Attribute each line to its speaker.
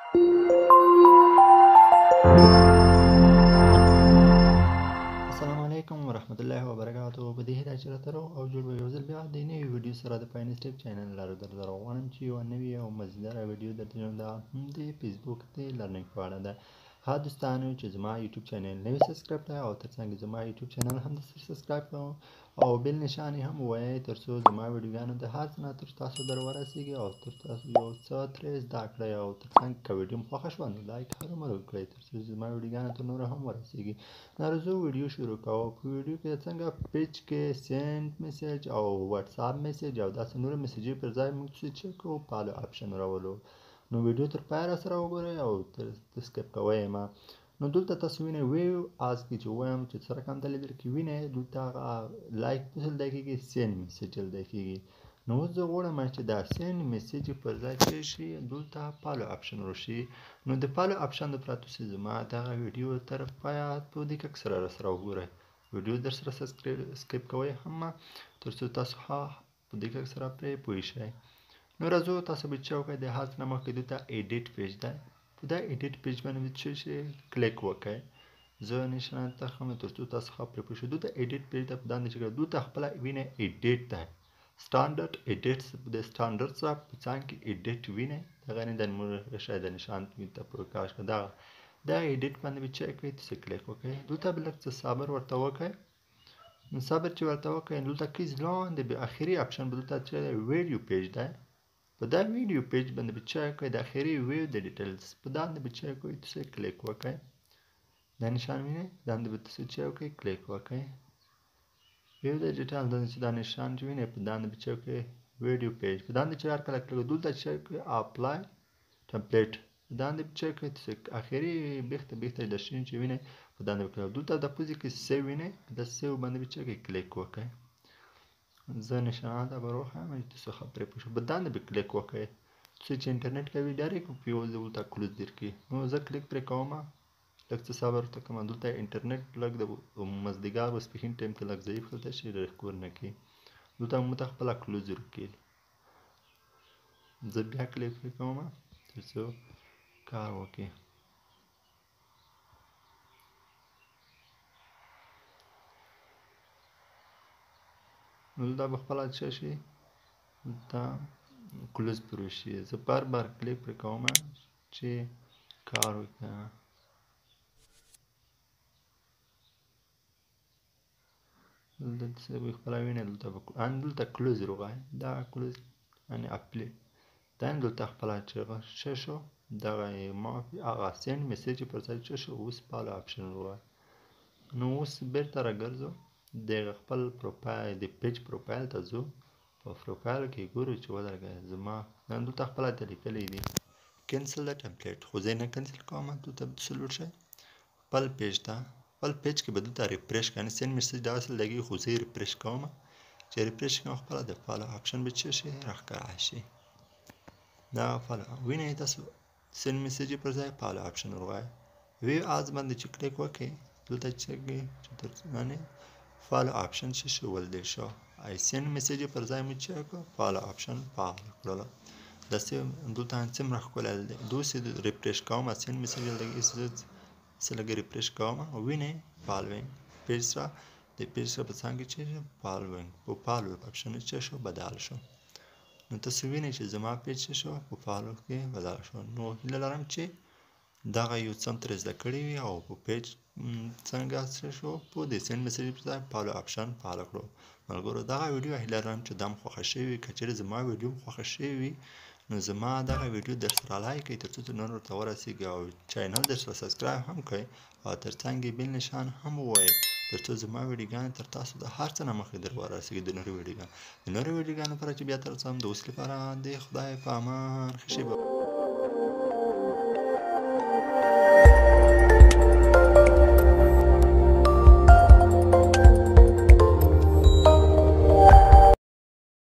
Speaker 1: السلام علیکم ورحمت الله وبرکاته. په دې هیله چې راته روغ او جوړ به یو ځل بیا د نوې ویډیو سره د پاین سټیپ چینل لارو درته غواړم چې یوه نوې او مزیداره ویډیو درته جوړ ده، هم د فیسبوک د learning په اړه ده. ها دوستانو چې زما یوټیوب چینل نوی subscribe کړئ او ترڅنګ زما یوټیوب چینل هم subscribe کړئ او bell نشان یې هم ووایئ ترڅو زما ویډیوګانو د هر څه نه تر تاسو در ورسېږي او تر تاسو یو څه ترې زده کړئ. او ترڅنګ که ویډیو مو خوښه شوه نو like هرومرو وکړئ ترڅو زما ویډیوګانو تر نورو هم ورسېږي. نو راځو ویډیو شروع کوو. په ویډیو کې څنګه page کې send message او واتساپ message او داسې نورو میسجې پر ځای موږ څه چې کوو follow option راولو. نو ویډیو تر پایه راسره وګورئ او تر skip کوئ یې مه. نو دلته تاسو وینئ view as کې چې وایم چې څه رقم ته لیدل کې وینئ، دلته هغه like پسې لیدل کېږي، send message لیدل کېږي. نو اوس زه غواړم چې دا send message پر ځای چې شي دلته follow option راشي. نو د follow option دپاره تاسو زما دغه ویډیو تر پایه په دقت سره راسره وګورئ. ویډیو در سره skip کوئ هم مه تر څو تاسو ښه په دقت سره پرې پوه شئ. نو راځو تاسو به چې وکړئ د هر څه نه مخکې دلته edit page دی، په دا edit page باندې به چې شي کلیک وکړئ. زه نشانه ته ښیم تر څو تاسو ښه پرې پوه شئ. دلته edit page ته په داندې چې دلته خپله وینئ edit دی، standard edit د standard سره په څنګ کې edit وینئ، دغه نه د موږ شاید د نشان ته په کاش که دغه دا edit باندې به چې کوئ تاسو کلیک وکړئ. دلته به لږ څه صبر ورته وکړئ. نو صبر چې ورته وکړئ دلته کیز لاندې به اخري option به دلته چې view page دی، په دا view page باندې به چې کوئ د اخري view د details په داندې به چې کوئ تاسو کلیک وکړئ. دا نشان وینئ داندې به تاسو چې وکړئ کلیک وکړئ. view د detail داندې چې دا نشان چې وینئ په داندې به چې وکړئ view page په داندې چې هر کله کلیک دلته چې کوئ apply template په داندې به چې کوئ تاسو اخري بیخته بیخته د شین چې وینئ په داندې به کلیک. دلته د پوزې کې save وینئ، د save باندې به چې کوئ کلیک وکړئ. زه نشانه ته به وښایم چې تاسو ښه پرې پوه شئ. په داندې به کلیک وکړئ څه چې انټرنیټ کوي direct په یو ځل دلته close درکړي. نو زه کلیک پرې کوم، لږ څه صبر ورته کوم. دلته انټرنیټ لږ د مازدیګر ماسپښین ټایم کې لږ ضعیف هلته شي ډېر نه کوي. دلته موږ ته خپله close ورکړي. زه بیا کلیک پرې کوم تر څو کار وکړي. نو دلته به خپله څه شي دلته close پرې وشي. زه بار بار کلیک پرې کوم چې کار وکړي. دلته څه به خپله وینئ دلته به ان دلته close روغی دا close یعنې apply دا دلته خپله چې څه شو دغه یې معافي هغه send message پر ځای څه شو اوس follow option روغی. نو اوس بیرته راګرځو د خپل پروفایل د page profile ته ځو. په پروفایل کې ګورو چې ودرګه زما نن دلته خپله ته لیکلی دي cancel the template، خو زه یې نه cancel کوم. دلته به تاسو لوړ شئ خپل page ته، خپل page کې به دلته refresh کړئ. send message دغسې لګېږي خو زه یې refresh کوم. چې refresh کوم خپله د follow option به چې شي راښکاره شي. دا follow وینئ تاسو send message پر ځای follow option ورغی. view as باندې چې کلیک وکړئ دلته چې تر یعنې follow option چې شو ولیدل شو. آی send message پر ځای مو چې وکړو follow option فعال کړلو. داسې دلته څومره ښکلی دی. دوسې refresh کوم send message لګي څه لږ refresh کوم وینئ following page سره د page سره په څنګ کې چې following په follow option چې شو بدل شو. نو تاسو وینئ چې زما page چې شو په follow کې بدل شو. نو هیله لرم چې دغه یو څه ترې زده کړي وي او په page څنګه څه شو په د send message پر ځای follow option فعال کړو. ملګرو دغه ویډیو هیله لرم چې دا مو خوښه شوې وي. که چېرې زما ویډیو مو خوښه شوې وي نو زما دغه ویډیو در سره like کړئ تر څو چې نور ورته ورسېږي او channel در سره subscribe هم کړئ او تر څنګ یې bell نشان هم ووایئ تر څو زما ویډیوګانې تر تاسو د هر څه نه مخکې در ورسېږي. د نورو ویډیوګانو لپاره چې بیا تر څم د اوس لپاره د خدای په امان. ښه شېبه.